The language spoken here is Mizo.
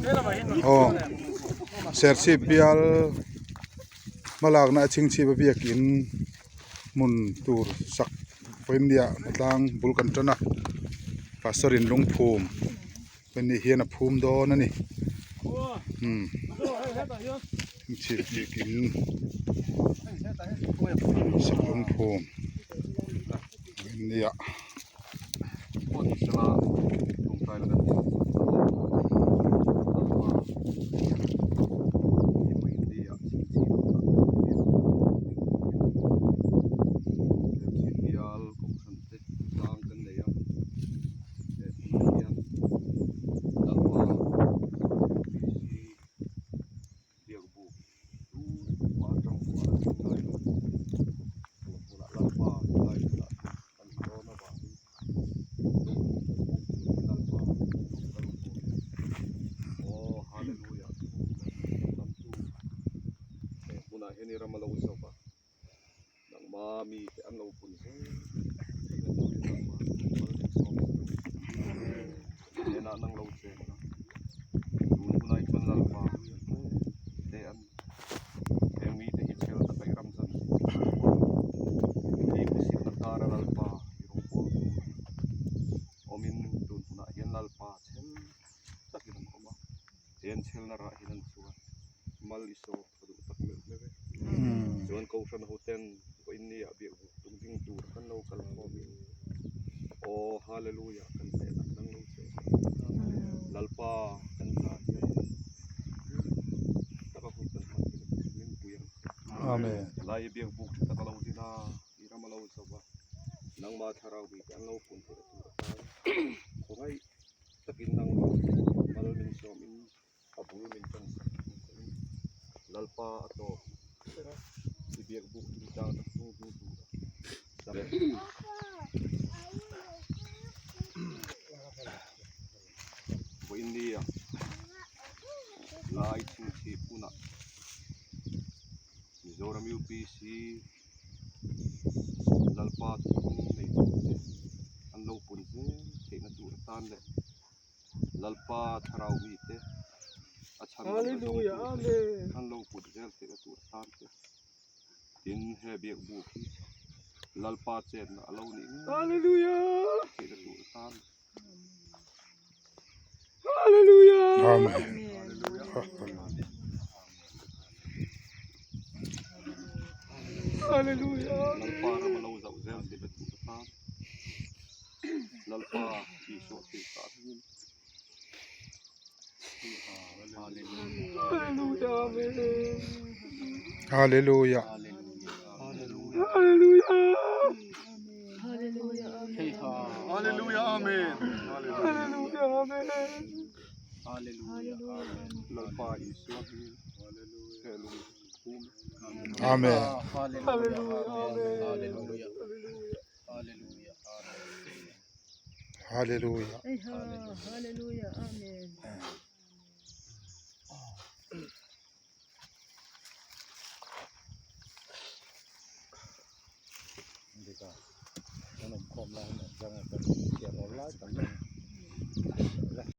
Aw Serchhip bial hmalakna a chhingchhip a biakin hmun tur sak pawimawh ah hnatlang bul kan tan a pastor in lungphum pahnih hian a phum dawn a ni umm chhingchhip biakin sak lungphum pawimawh. Amen. Hallelujah Amen. Hallelujah. Hallelujah. Amen. Hallelujah. Hallelujah. Amen. Hallelujah. Hallelujah. Hallelujah Amen. Hallelujah. Amen. Amen. Hallelujah. Amen. Hallelujah. Hallelujah. Amen.